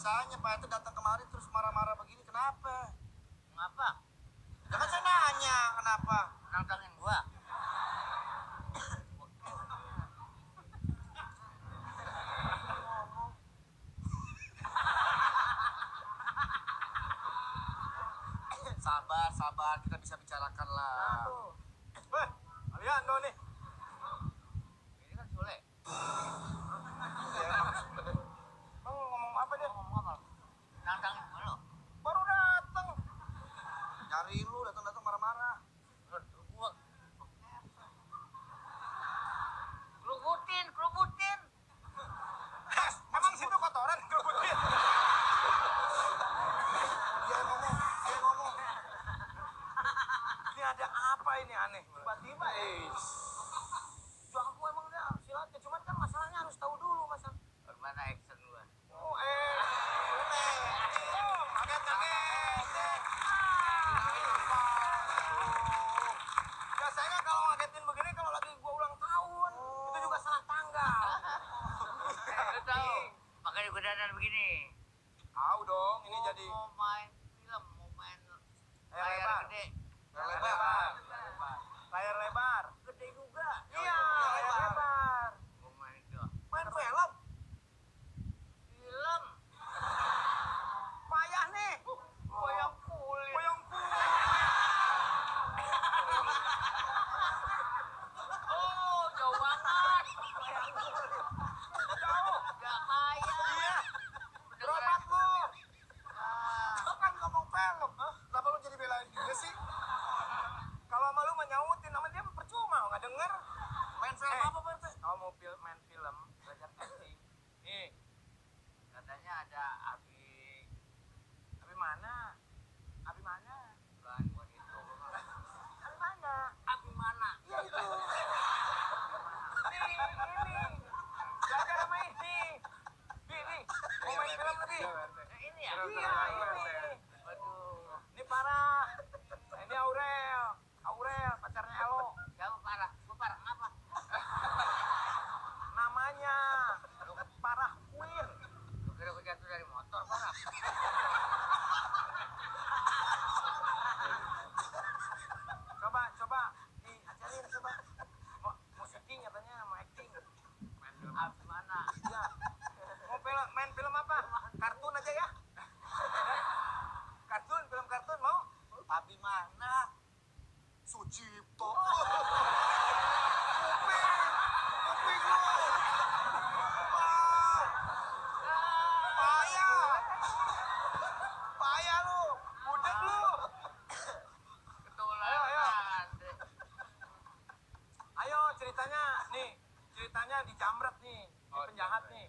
biasanya Pak RT datang kemari terus marah-marah begini, kenapa? Ngapa? Jangan saya nanya kenapa. Nantangin gua. Sabar, kita bisa bicarakan lah. Weh, kalian dong nih. Ini kan Sule. Bang ngomong apa dia? Ngomong apa? Nantangin gua lo. Baru datang. Nyari lu datang-datang marah-marah. Gua kerubutin. Emang situ kotoran kerubutin. Dia ngomong. Ini ada apa ini aneh? Tiba-tiba jago emang dia silatnya, cuman kan masalahnya harus tahu dulu masalah. Gimana action gua? Oh, kaget. Biasanya kalau ngagetin begini kalau lagi gua ulang tahun, itu juga salah tanggal. Lu tahu? Makanya gua dandan begini. Tahu dong, ini jadi Mau main film, mau main layar layar lebar. gede. Layar lebar. Gede juga. Iya, layar lebar. Mau main itu. Main film. Film. Payah nih. Wayang kulit. Wayang kulit. Oh, jauh banget. Jauh. Gak kaya. Iya. Berobat lu. Lu kan ngomong film. Kenapa lu jadi belain dia sih? Kalau sama lu menyautin sama dia percuma, nggak denger. Main film apa Pak RT? Kalau mau main film, belajar acting. Nih, Katanya ada Abi. Abi mana? Abi mana? Bukan buat itu. Abi mana? Abi mana? Iya itu. Ini. Belajar sama ini. Ini. Mau main film lebih. Ini ya? Iya, ini. Waduh. Ini parah. Ini Aurel, pacarnya Elo. Siapa parah? Gua parah ngapa? Namanya Parah Queen. Lu kira gua jatuh dari motor parah? Coba. Diajarin coba. Mau syuting katanya, mau acting. Main film Abi mana? Iya. Mau main film apa? Kartun aja ya. Film kartun mau? Abi mana? Sucipto. Kuping lu. Payah lu. Budek lu. Ketularan. Ayo ceritanya dijamret nih. Ini penjahat nih.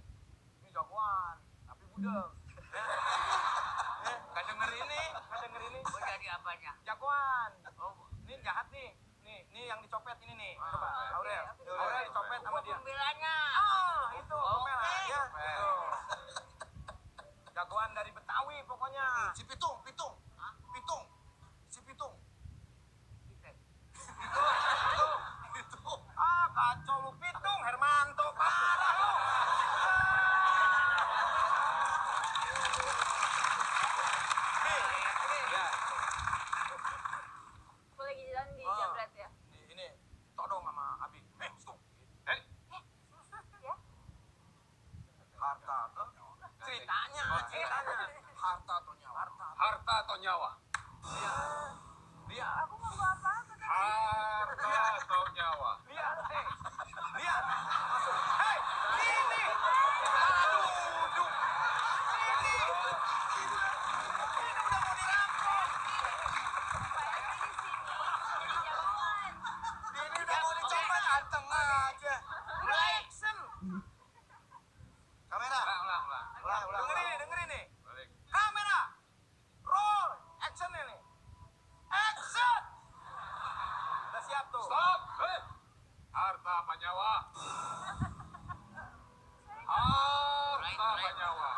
Ini jagoan, tapi budek. Gak denger ini. Gua jadi apanya? Jagoan. Oh, Ini jahat nih. Nih yang dicopet ini nih. Ah, Coba, Aurel. Aurel dicopet sama gua dia. pembelanya. Itu Oke. Pemela. Ya. Tuh. Jagoan dari Betawi pokoknya. Si Pitung. Hah? Pitung. Si Pitung. Pitet. Itu. Kacau lu Pitung, Hermanto parah lu. Aku lagi jalan di Jambret ya. Ini todong sama Abi. Stop. Ya. Harta. Ceritanya. Harta atau nyawa? Harta atau nyawa? Dia. Aku mau bawa apa-apa tadi. Harta atau nyawa? Lihat. Masuk. Hei, ini. Duduk. Ini. Ini udah mau dirampok. Bayarnya di sini. Di jagoan. Ini udah mau dicoba anteng aja. Udah action. Kamera. Ulang. Dengerin nih. Balik. Kamera. Roll. Action ini. Action. Udah siap tuh. Stop! Hei! Harta apa nyawa? Harta apa nyawa?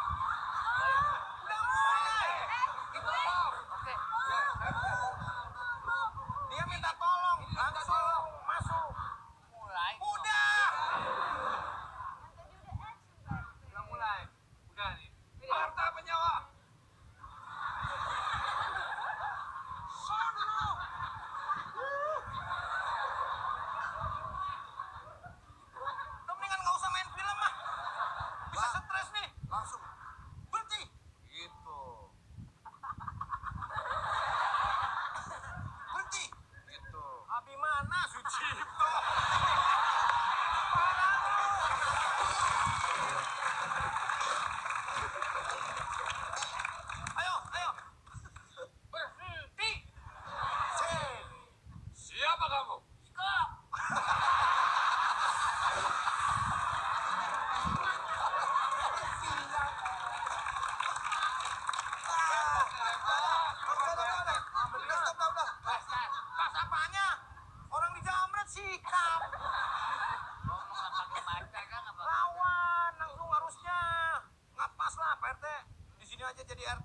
Udah mulai. Itu stop! Oke. Dia minta tolong. Langsung masuk. Mulai. Udah. Kan tadi udah action, Pak. Udah mulai. Udah nih. Harta apa nyawa?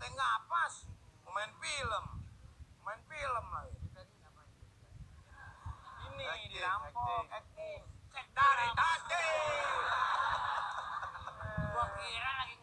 kayak nggak pas. Mau main film. Main film lagi. Ini Acting, dirampok, acting. acting. Cek dari tadi. Gua kira lagi